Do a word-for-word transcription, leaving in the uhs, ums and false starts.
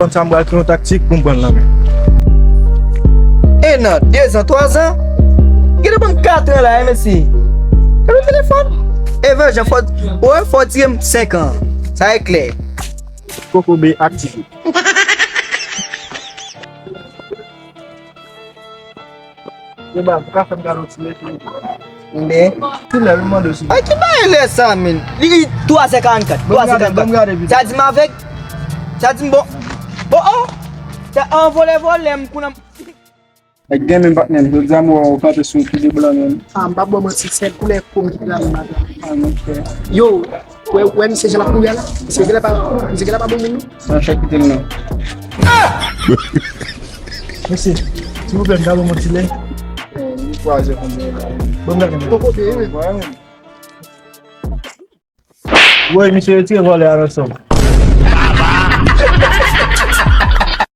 Konn sa m pral fè yon taktik pou m pran l nan men. En an, dezan, twazan. Gen de bann katran la, e mesye. Gade telefòn. Evan Jan, fò, wè, fò tire m senk an. Sa e klè. Kokobe aktive. Eba, ou ka fè m gade yon ti mesye. Men. Ki lè, m mande w si. Ay, ki bagay lè sa, men? Li, li twa zè karannkat. Twa zè karannkat. Sa di m avèg. Sa di m bon. Oh, oh! Sa anvole vole m kou nan. Nèg gen men patnè m. Jodi a m wè w kanpe sou pye de blan menm. Ah, m pa ba w manti, se koulè po m ki la, madanm. Ah, monchè. Yo, wè, wè, misye jan l ap mouri a la. Misye genlè pa, misye genlè pa bon moun, non. Nan chèk kite l non. Mesye, silvouplè, m ta ban m yon ti lè. Bon, m ta gen. Poko peye, wi. Woy, misye retire vòlè a nan san m.